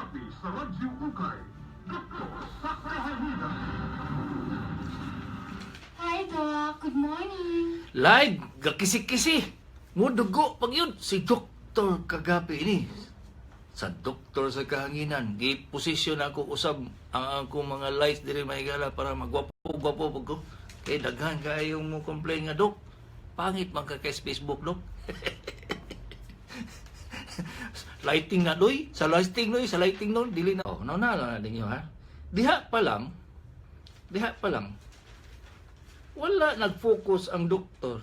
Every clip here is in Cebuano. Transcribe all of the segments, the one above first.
Kagabi sa Radyo Ukay, Doktor sa Kahanginan. Hi, Doc. Good morning. Live, gakisi-kisi. Mudugo pag yun. Si Doktor Kagabi ini. Sa Doktor sa Kahanginan, gi-posisyon ako usab ang akong mga lights diri, mahigala, para magwapo-gwapo pag ko. Kay daghan kayong mo complain nga, "Dok, pangit man ka kay sa Facebook, Dok." Lighting na doy, sa lighting doy, sa lighting nun, dili na. Oh, no na na ninyo ha. Diha pa lang, diha pa lang, wala nag-focus ang doktor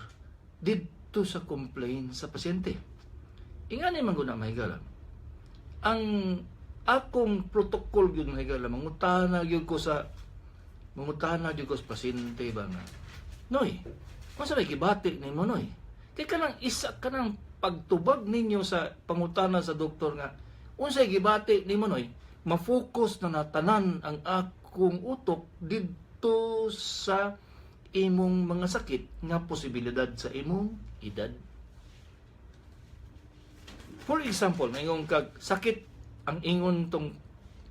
didto sa complaint sa pasyente. Ingani man gud na, mahigala. Ang akong protocol gyud, mahigala, mangutana gyud ko sa pasyente ba nga, "Noy, unsa may gibati nimo, Noy?" Kay kanang isa kanang pagtubag ninyo sa pangutana sa doktor nga, "Unsay gibati nimo, Noy?" Ma-focus na natanan ang akong utok didto sa imong mga sakit nga posibilidad sa imong edad. For example, mayroong kag sakit ang ingon tong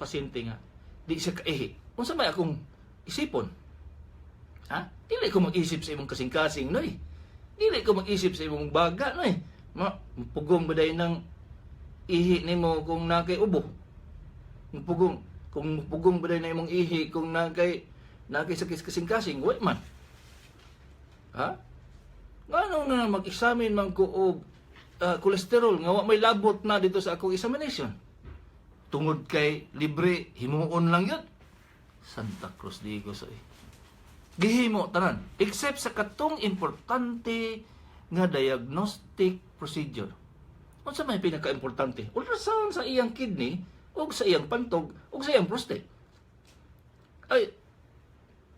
pasyente nga di siya kaihi. Unsa may akong isipon? Ha? Dili ko mag-isip sa imong kasing-kasing, noy. Dili ko mag-isip sa imong baga, noy. Ma, pugong ba ng ihi nimo kung nakay ubo? Pugong kung pugong ba na imong ihi kung nakay sakit sa kasing-kasing? Wa man. Ha? Ngano nga mag-examine man ko og cholesterol nga wa may labot na dito sa akong examination? Tungod kay libre, himuon lang yun. Santa Cruz Digos eh. Gihimo tanan except sa katong importante nga diagnostic procedure. Unsa may pinaka-importante? Ultrasound sa iyang kidney ug sa iyang pantog ug sa iyang prostate. Ay,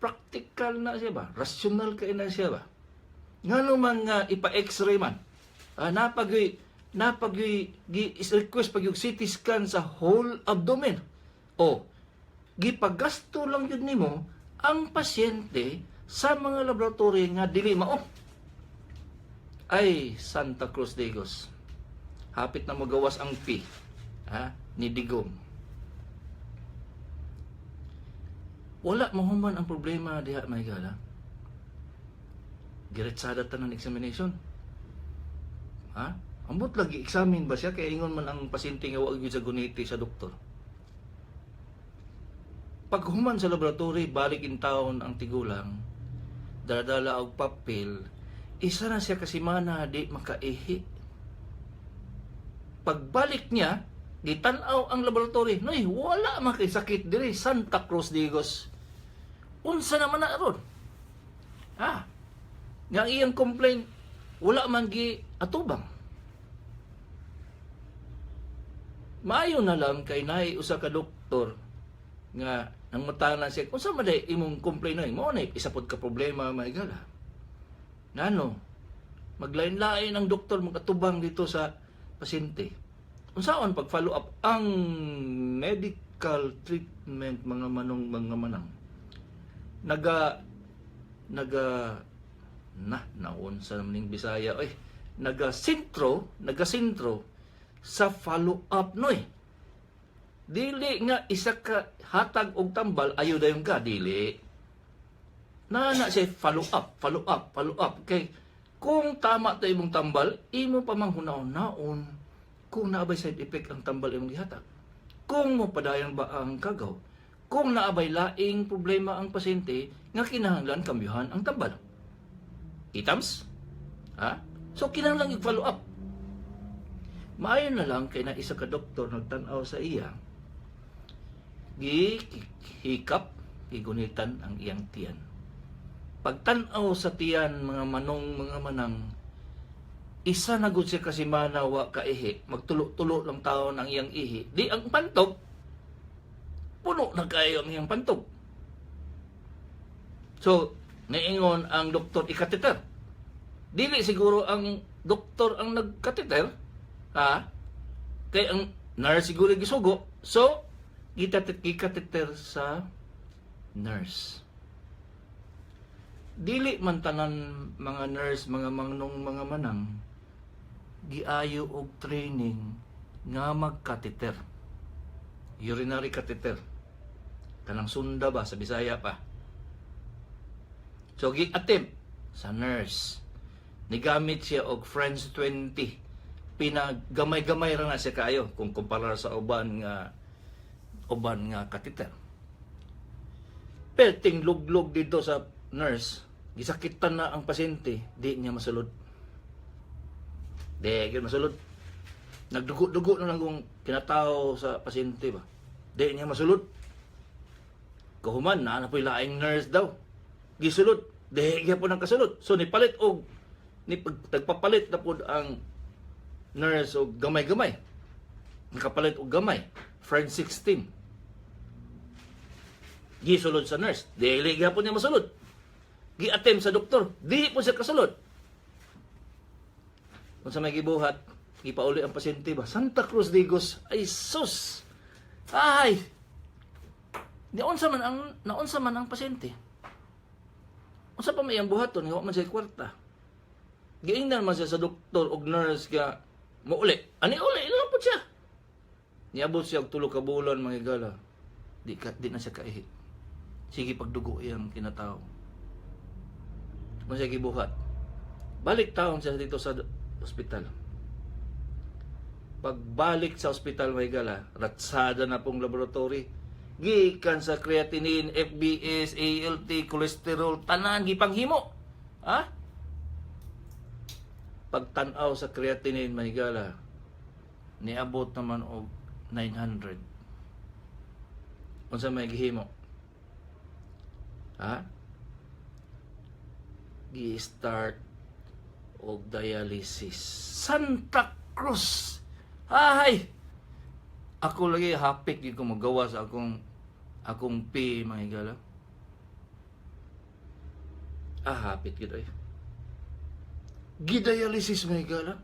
practical na siya ba? Rational kay na siya ba? Ngano man nga ipa-X-ray man? Napagyoy gi request pag yung CT scan sa whole abdomen. O gipagasto lang yun nimo ang pasyente sa mga laboratory nga dili mao. Ay, Santa Cruz Digos. Hapit na magawas ang P, ha, ni Digong. Wala mahuman ang problema diha, may gala. Giretsada tanan examination. Ha? Ambot lagi examine ba siya kay ingon man ang pasyente nga wa gyud sa guniti sa doktor. Paghuman sa laboratory, balik in town ang tigulang, daladala og papel, isa na siya kasimana di makaihi. Pagbalik niya, gitan-aw ang laboratory. "Noy, wala man kay sakit diri." Santa Cruz Digos. Unsa naman na aron? Ha? Nga ang iyang complaint, wala man gi atubang. Maayo na lang kay naay usa ka doktor nga nangutana siya, "Unsa man day imong complaint, noy?" Mao na isa pod ka problema, maigala. Ngano? Maglain-lain ang doktor magatubang dito sa pasyente. Unsaon pag follow up ang medical treatment, mga manong, mga manang? Naga naga na naon sa ning Bisaya oy, naga sentro sa follow up, noy. Dili nga isa ka hatag og tambal, ayo dayon ka. Dili na na siya follow up, follow up, follow up, kay kung tama ta imong tambal, imo pa mang hunaon-naon kung naabay side effect ang tambal imong gihatag, kung mo padayon ba ang kagaw, kung naabay laing problema ang pasyente nga kinahanglan kambyuhan ang tambal. Itams? Ha? So kinahanglan i-follow up. Maayo na lang kay na isa ka doktor nagtan-aw sa iya. Gihikap, gigunitan ang iyang tiyan. Pagtan-aw sa tiyan, mga manong, mga manang, isa na gud siya kasi wa kaihi, magtulo-tulo lang taon ang iyang ihi. Di ang pantog, puno na kayo ang iyang pantog. So, niingon ang doktor, ikateter. Dili siguro ang doktor ang nagkateter, ha? Kay ang nurse siguro gisugo. So, gikateter sa nurse. Dili man tanan mga nurse, mga mangnong, mga manang, giayo og training nga magkateter. Urinary catheter. Kanang sunda ba sa Bisaya pa. So gi-attempt sa nurse. Nigamit siya og French 20. Pinagamay-gamay ra na siya kaayo kung kumpara sa uban nga catheter. Perting luglog dito sa nurse, gisakitan na ang pasyente, di niya masulod. Di gyud masulod. Nagdugo-dugo na lang kung kinatao sa pasyente ba. Di niya masulod. Kahuman, naa na po'y laing nurse daw. Gisulod. Di gyapon ang kasulod. So nipalit og ni nagpapalit na pod ang nurse og gamay-gamay. Nakapalit og gamay. French 16. Gisulod sa nurse. Dili gyapon niya masulod. Gi-attempt sa doktor. Di po siya kasulod. Kung sa may gibuhat, gipauli ang pasyente ba? Santa Cruz Digos, ay sus! Ay! Naunsa man ang pasyente. Unsa pa may ang buhaton nga wa man siya kwarta. Giingnan man siya sa doktor og nurse nga mouli. Ani uli ila po siya. Niabot siya og 3 ka bulan, mga higala. Di na siya kaihi. Sige pagdugo iyang kinatao. Unsa siya gibuhat? Balik taon siya dito sa ospital. Pagbalik sa ospital, mga higala, ratsada na pong laboratory. Gikan sa creatinine, FBS, ALT, cholesterol, tanan gipanghimo. Ha? Pagtanaw sa creatinine, mga higala, niabot naman og 900. Unsa may gihimo? Ha? Gi-start og dialysis. Santa Cruz! Ay! Ako lagi hapik gyud ko magawa sa akong P, mga higala. Ah, hapit gyud ay. Gidialysis, mga higala.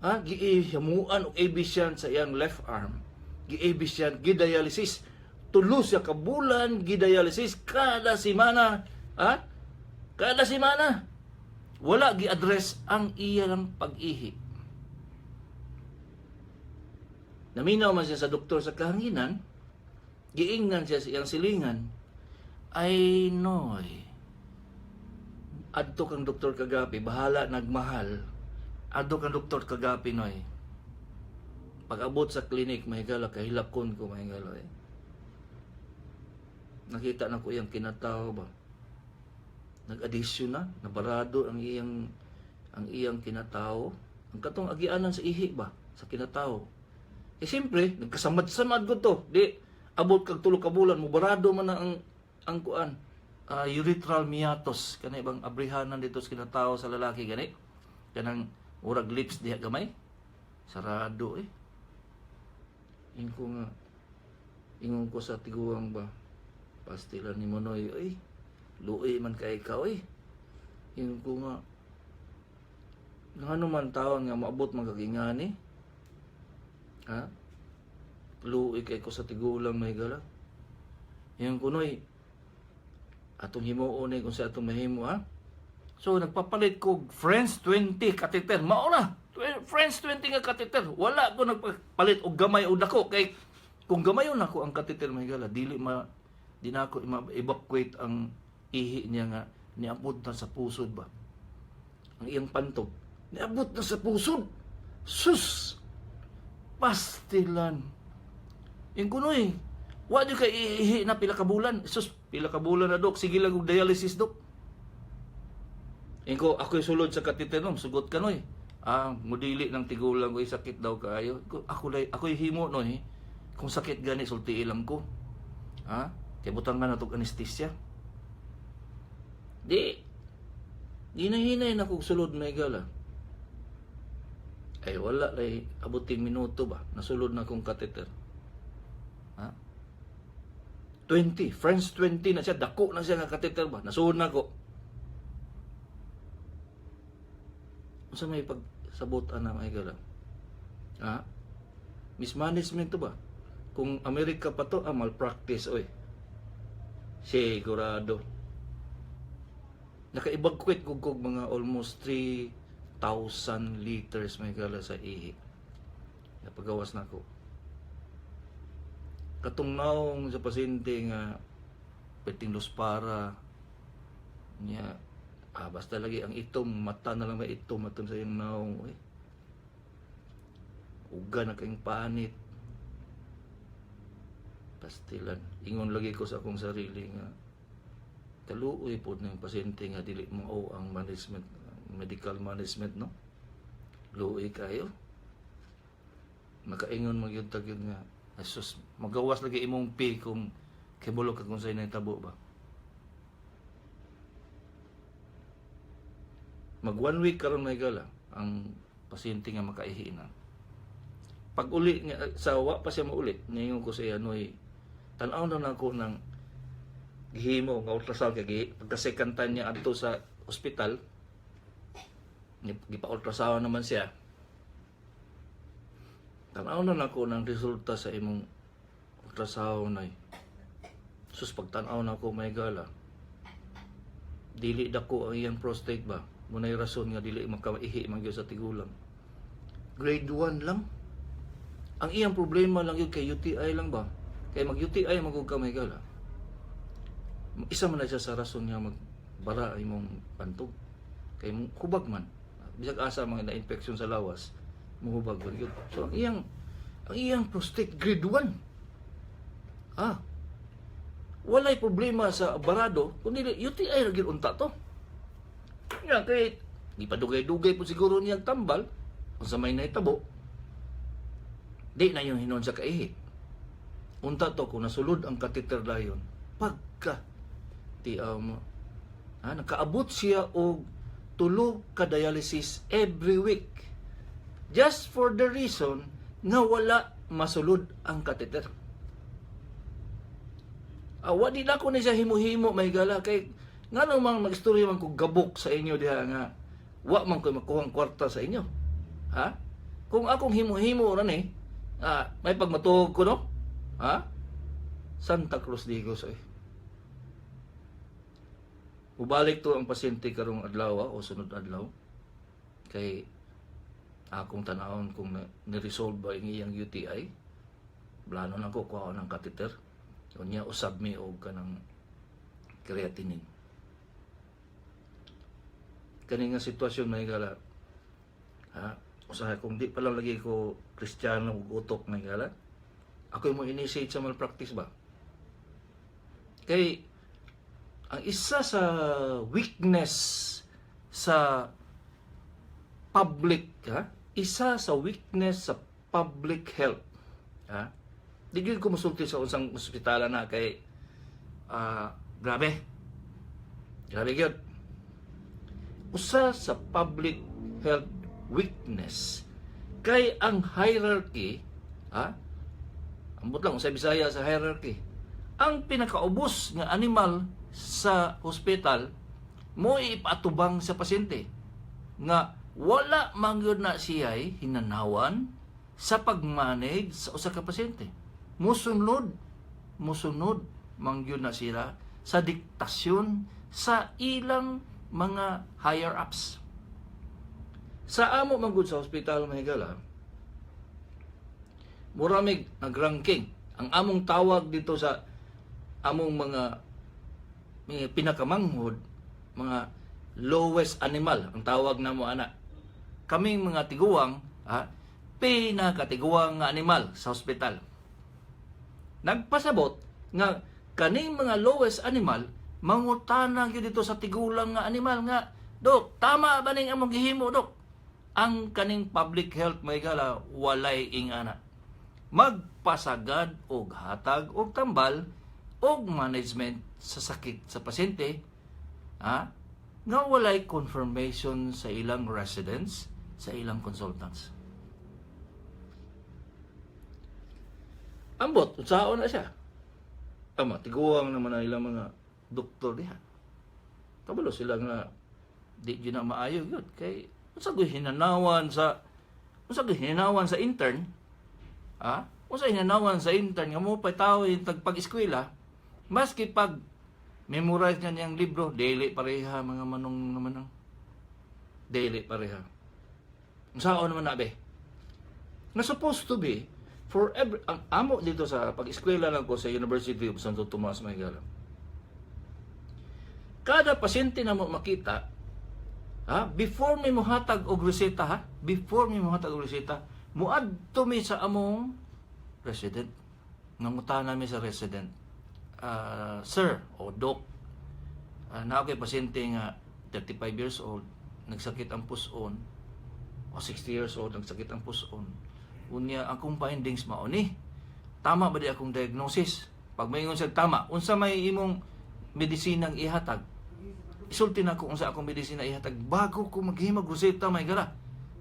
Ha? Gihimuan og AB sa iyang left arm. Gi-AB siya, gidialysis. 3 siya ka bulan, gidialysis kada semana. Ha? Kada semana. Wala gi-address ang iyang pag-ihi. Naminaw man siya sa doktor sa kahanginan, giingnan siya sa iyang silingan, "Ay noy, adto kang doktor kagapi, bahala nagmahal. Adto kang doktor kagapi, noy." Pag-abot sa clinic, mahigala, kahilakon ko, mahigala eh. Nakita na ko iyang kinatao ba. Nag-addition na, nabarado ang iyang kinatao. Ang katong agianan sa ihi ba, sa kinatao. Eh siyempre, nagkasamad-samad ko to. Di, abot kag 3 ka bulan, mubarado man na ang kuan. Urethral meatus, kani bang abrihanan dito sa kinatao sa lalaki gani. Kanang murag lips diha gamay. Sarado eh. Ingon ko nga, ingon ko sa tiguang ba, "Pastilan ni Monoy, oy, luoy man kay ka, oy." Ingon ko nga, ngano man taon nga maabot man kag ingani? Ha? Luoy kay ko sa tigulang, may gala. Ingon ko, "Noy, atong himuon eh kung sa atong mahimo, ha?" So nagpapalit ko French 20 catheter. Mao na. French 20 nga catheter. Wala ko nagpalit og gamay o dako kay kung gamayon nako ang catheter, may gala, dili ma di na ako evacuate ang ihi niya nga niabot na sa pusod ba. Ang iyang pantog niabot na sa pusod. Sus! Pastilan. Yung kunoy, wa di kay iihi na pila ka bulan. Sus, pila ka bulan na, dok. Sige lang og dialysis, dok. Inko, ako'y sulod sa catheter nom, sugot ka, noy. Ah, mudili ng tigulang ko, sakit daw kaayo. Ako lay, ako'y himo, noy. Kung sakit gani, sulti lang ko. Ha? Kay butang nga natog anesthesia. Di, hinay-hinay na kog sulod, may gala. Ay wala lay abuting minuto ba, nasulod na akong catheter. Ha? 20, French 20 na siya, dako na siya nga catheter ba, nasulod na ako. Unsa may pagsabot ana, mga higala? Ha? Mismanagement to ba? Kung Amerika pa to, ah, malpractice oy. Sigurado. Naka-evacuate kog mga almost 3,000 liters, may gala, sa ihi. Napagawas na ako. Katong naong sa pasyente nga perting para niya, basta lagi ang itom mata na lang, may itom aton sa iyang naong, uy. Uga na kayong panit. Pastilan, ingon lagi ko sa akong sarili nga kaluoy pod ng pasyente nga dili mao ang management, medical management, no? Luoy kayo. Makaingon man gyud ta gyud nga asus, magawas lagi imong P kung kibulo ka kung sa'yo nahitabo ba. Mag one week karon may gala ang pasyente nga makaihi na. Pag uli nga sa wa pa siya mauli, ningon ko sa iya, "Noy, tan-aw na nako ng gihimo nga ultrasound," kay pagka second time niya adto sa ospital, gipa-ultrasound naman siya. "Tan-aw na nako ng resulta sa imong ultrasound ay." Sus, pagtan-aw nako, may gala. Dili dako ang iyang prostate ba? Munay rason nga dili makaihi man gyud sa tigulang. Grade 1 lang. Ang iyang problema lang yun kay UTI lang ba? Kay mag UTI man gud ka, may gala. Isa man na siya sa rason nga magbara imong pantog. Kay mong hubag man. Bisag asa mga na-infection sa lawas, muhubag man gyud. So ang iyang prostate grade 1. Walay problema sa barado, kundi UTI ra gyud unta to. Nga kay di pa dugay-dugay po siguro niyang tambal unsa may nahitabo. Di na yung hinon sa kaihi. Unta to kung nasulod ang catheter dayon, pagka ti nakaabot siya og tulo ka dialysis every week. Just for the reason nga wala masulod ang catheter. Wa di na ko ni siya himo-himo, may gala, kay ngano mang magstorya man ko gabok sa inyo diha nga wa man ko makuhang kwarta sa inyo. Ha? Kung akong himo-himo ra ni, may pagmatuog ko, no? Ha? Santa Cruz Digos eh. Ubalik to ang pasyente karong adlaw o sunod adlaw kay akong tanawon kung ni-resolve ba ang iyang UTI. Plano na ko kuha ng catheter. Unya usab mi og kanang creatinine. Kani nga sitwasyon, may gala. Ha? Usahay kung di pa lang lagi ko Kristiyano ug utok, may gala. Ako mo initiate sa malpractice ba? Kay ang isa sa weakness sa public, ha, isa sa weakness sa public health, ha, di gyud ko musulti sa unsang ospitala na kay grabe, grabe gyud. Usa sa public health weakness kay ang hierarchy, ha. Ambot lang sa Bisaya sa hierarchy, ang pinakaubos nga animal sa hospital mo ipatubang sa pasyente nga wala man gyud na siya'y hinanawan sa pag-manage sa usa ka pasyente. Musunod man gyud na sila sa diktasyon sa ilang mga higher ups. Sa amo man gud sa hospital, mahigala, muramig nag-ranking. Ang among tawag dito sa among mga pinakamanghod, mga lowest animal, ang tawag namo ana. Kaming mga tiguang, pinakatiguang nga animal sa hospital. Nagpasabot nga kaning mga lowest animal mangutana gyud dito sa tigulang nga animal nga, "Dok, tama ba ning among gihimo, Dok?" Ang kaning public health, may gala, walay ingana. Magpasagad og hatag og tambal og management sa sakit sa pasyente, nga walay confirmation sa ilang residents, sa ilang consultants. Ambot, unsaon na siya. Tama, tiguang naman ang ilang mga doktor diha. Kabalo sila nga di gyud na maayo gyud kay unsa gyud hinanawan sa intern, ha, unsa hinanawan sa intern nga mo pa tawo yung tagpag-eskwela, maski pag memorize niya niyang libro, dili pareha mga manong nga manang, dili pareha. Unsaon naman na be nga supposed to be For every, ang amo dito sa pag-eskwela lang ko sa University of Santo Tomas, mga higala. Kada pasyente na mo makita, ha, before may muhatag og reseta ha, before may muhatag og reseta, muadto mi sa among resident. Nangutana mi sa resident. "Ah, sir o doc, naa kay pasyente nga 35 years old, nagsakit ang puson, o 60 years old, nagsakit ang puson. Unya, akong findings mao ni. Tama ba di akong diagnosis?" Pag maingon siya tama, unsa may imong medisinang ihatag? Isulti na ko unsa akong medisina ihatag bago ko maghimog reseta, mga higala.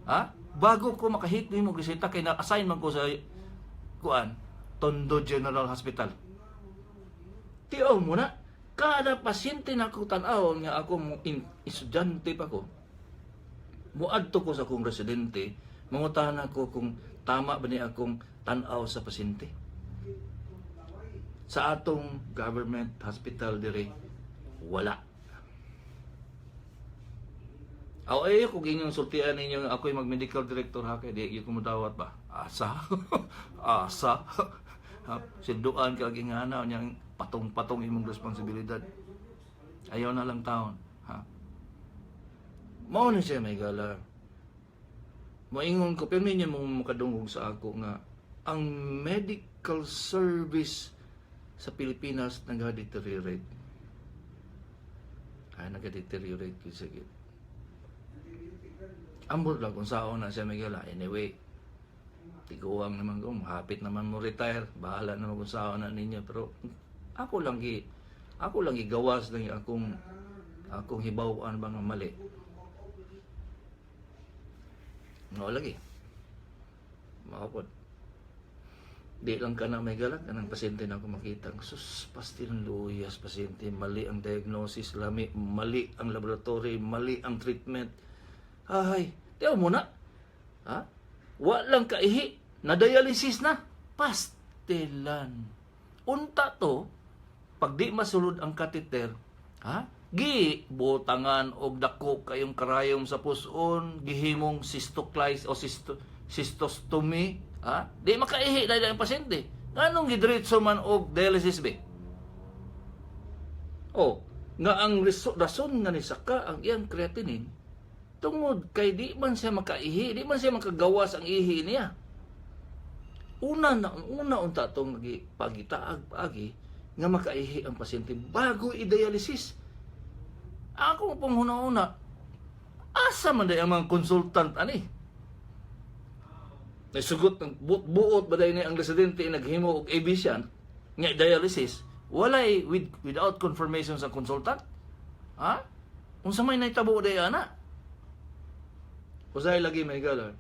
Ha? Bago ko makahit nimo reseta kay na-assign man ko sa kuan, Tondo General Hospital. Tiaw mo na, kada pasyente na ako tan-awon nga ako mo estudyante pa ko, muadto ko sa akong residente, mangutahan ako kung tama ba ni akong tan-aw sa pasyente. Sa atong government hospital dire, wala. Aw eh, kung inyong sultian ninyo nga ako'y mag-medical director ha, kay di ko mudawat ba? Asa? Asa? Ha, sinduan ka lagi nga na, niyang patong-patong imong responsibilidad. Ayaw na lang taon. Ha? Mao ni siya, mga higala. Moingon ko, pero niya mong makadungog sa ako nga ang medical service sa Pilipinas nag-deteriorate. Ay, nag-deteriorate ko sige. Ambot lang kung saan na siya, mga higala. Anyway, tiguang naman ko, hapit naman mo retire, bahala naman kung saan na ninyo. Pero ako lang gigawas lang yung akong hibaw-an ba nga mali. No lagi. Mao pod. Di lang ka na mga higala, kanang pasyente na ako makita. Sus, pastil luyas pasyente, mali ang diagnosis, lami, mali ang laboratory, mali ang treatment. Ay, tiyaw mo na. Ha? Wa lang kaihi, na dialysis na. Pastilan. Unta to, pag di masulod ang catheter, ha? Gi butangan og dako kayong karayom sa puson, gihimong cystoclysis o cystostomy, ha? Di makaihi na ang pasyente. Nganong gidiretso man og dialysis be? Oh, nga ang rason nga nisaka ang iyang creatinine tungod kay di man siya makaihi, di man siya makagawas ang ihi niya. Una na una unta tong pagitaag paagi nga makaihi ang pasyente bago i-dialysis. Ako pong huna-una, asa man day ang mga consultant ani? Nasugot ng buot ba day ni ang residente naghimo og AB siya nga dialysis, walay without confirmation sa consultant? Ha? Unsa may nahitabo day ana? Usahay lagi, mga higala.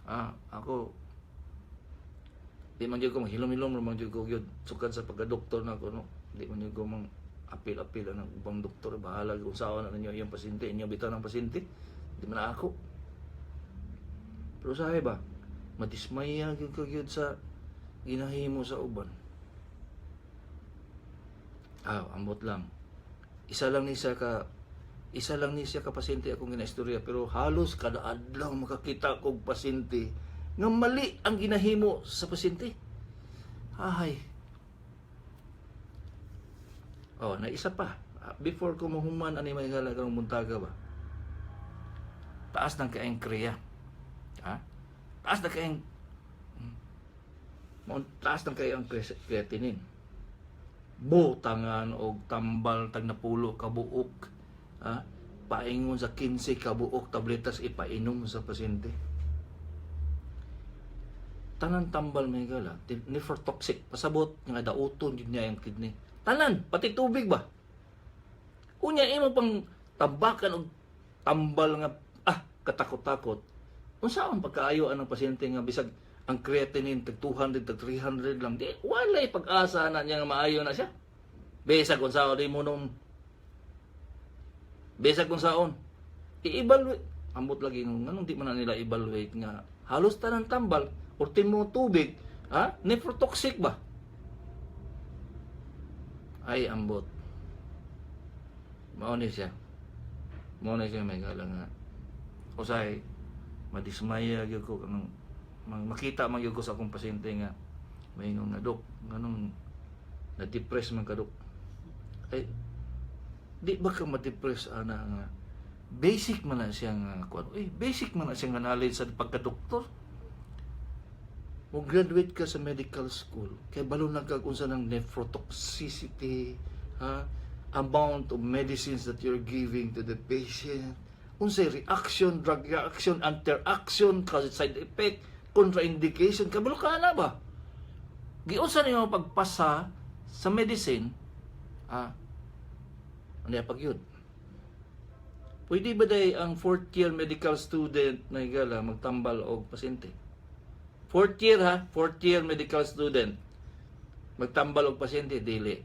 Ah, ako di man jud ko maghilom-hilom man jud ko gyud sukad sa pagka-doktor na ako, no. Di man jud ko mang apil-apil ang ubang doktor, bahala kung saan na ninyo iyong pasyente, inyo bitaw ng pasyente. Di man na ako. Pero usahay ba, madismaya gyud ka gyud sa ginahimo sa uban. Ah, ambot lang. Isa lang ni siya ka pasyente akong ginaistorya, pero halos kada adlaw makakita kog pasyente nga mali ang ginahimo sa pasyente. Ay. Oh, na isa pa. Ah, before ko mahuman ani, mga higala, karong buntaga ba. Taas ng kaayong crea. Ha? Taas na kayong taas ng kayong creatinine. Butangan og tambal tag napulo ka buok. Ha? Paingon sa 15 ka buok tabletas ipainom sa pasyente. Tanan tambal, mga higala, nephrotoxic, pasabot nga dauton jud niya ang kidney. Tanan, pati tubig ba? Unya imo pang tambakan og tambal nga katakot-takot. Unsaon pagkaayo ang pasyente nga bisag ang creatinine tag 200, tag 300 lang, di walay pag-asa na niya nga maayo na siya. Bisag unsaon di mo nung bisag kung saon i-evaluate, ambot lagi nung nganong di man na nila evaluate nga halos tanan tambal, ultimo tubig, ha, nephrotoxic ba? Ay, ambot. Mao ni siya, mga higala, nga usahay madismaya gyud ko kanang makita man gyud ko sa akong pasyente nga May nga, "Dok, nganong na-depress man ka, Dok?" Ay, di ba ka ma-depress ana nga basic man na siya nga kuan? Eh, basic man na siya nga knowledge sa pagka-doktor. Mo graduate ka sa medical school, kay balo na kag unsa ng nephrotoxicity, ha, amount of medicines that you're giving to the patient, unsay reaction, drug reaction, interaction, cause side effect, contraindication, kabalo ka na ba? Giunsa nimo pagpasa sa medicine, ah, ano pag yun? Pwede ba day ang fourth year medical student na higala magtambal og pasyente? Fourth year ha, fourth year medical student magtambal og pasyente, dili.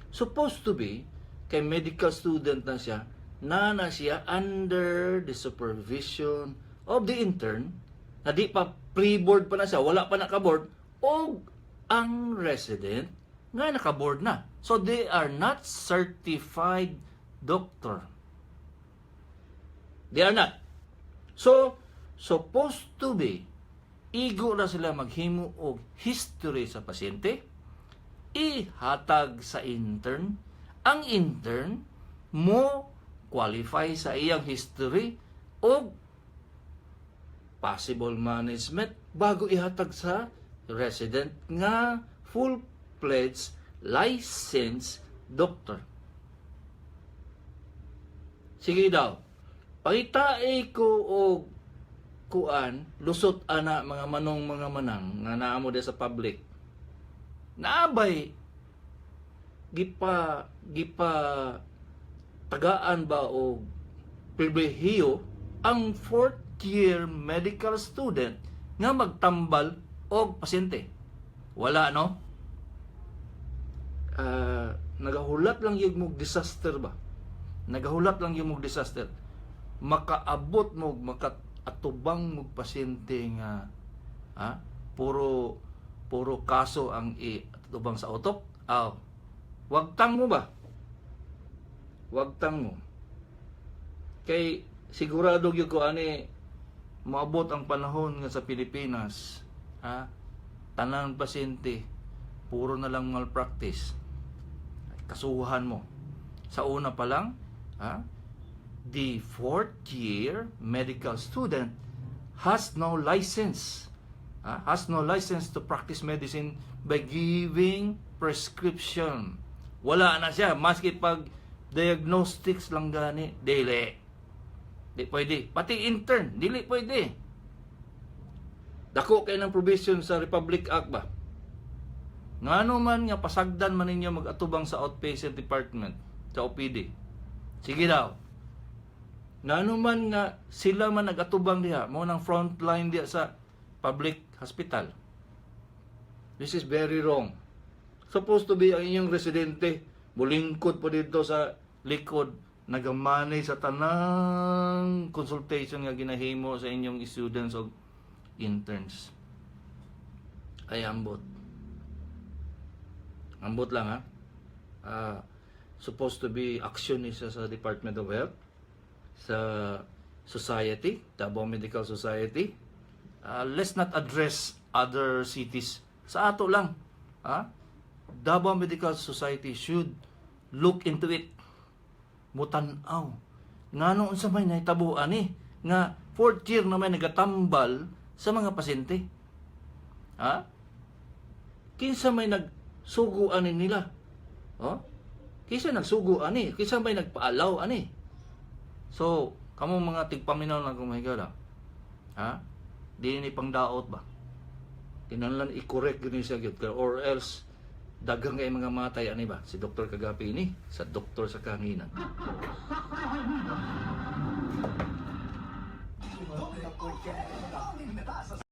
Supposed to be kay medical student na siya, na siya under the supervision of the intern na di pa pre-board pa na siya, wala pa naka-board, og ang resident nga naka-board na. So they are not certified doctor. They are not. So, supposed to be, igo na sila maghimo og history sa pasyente, ihatag sa intern, ang intern mo qualify sa iyang history og possible management bago ihatag sa resident nga full-fledged licensed doctor. Sige daw. Pangitae ko og kuan, lusot ana mga manong, mga manang nga naa mo sa public. Naabay gipa tagaan ba og pribilehiyo ang fourth year medical student nga magtambal og pasyente? Wala, no? Ah, nagahulat lang yung mog disaster ba? Nagahulat lang yung mog disaster. Makaabot mo, makaatubang mo pasyente nga ha, puro puro kaso ang iatubang sa utok. Aw. Wagtang mo ba? Wagtang mo. Kay sigurado gyud ko ani, moabot ang panahon nga sa Pilipinas, ha, tanang pasyente puro na lang malpractice. Kasuhan mo. Sa una pa lang, ha, the fourth year medical student has no license. Ha, has no license to practice medicine by giving prescription. Wala na siya maski pag diagnostics lang gani, dili. Di pwede. Pati intern, dili pwede. Dako kay ng provision sa Republic Act ba? Ngano man nga pasagdan man ninyo mag-atubang sa outpatient department, sa OPD? Sige daw. Ngano man nga sila man nag-atubang diha, mo nang frontline diha sa public hospital? This is very wrong. Supposed to be ang inyong residente, mulingkod po dito sa likod, nagamanage sa tanang consultation nga ginahimo sa inyong students o interns. Ay, ambot. Ambot lang ha. Ah, supposed to be action ni siya sa Department of Health, sa society, Davao Medical Society. Ah, let's not address other cities. Sa ato lang. Ha? Davao Medical Society should look into it. Mutan-aw. Ngano, unsa may nahitabo ani nga fourth year na may nagatambal sa mga pasyente? Ha? Kinsa may nagsugo ani nila? Oh? Kinsa nagsugo ani? Kinsa may nagpa-allow ani? So, kamo mga tigpaminaw lang kung mahigala. Ha? Di ni pangdaot ba? Kinahanglan i-correct gyud ni siya gyud or else daghang kay mga matay ani ba? Si Dr. Kagapi ni sa doktor sa kahanginan. Sa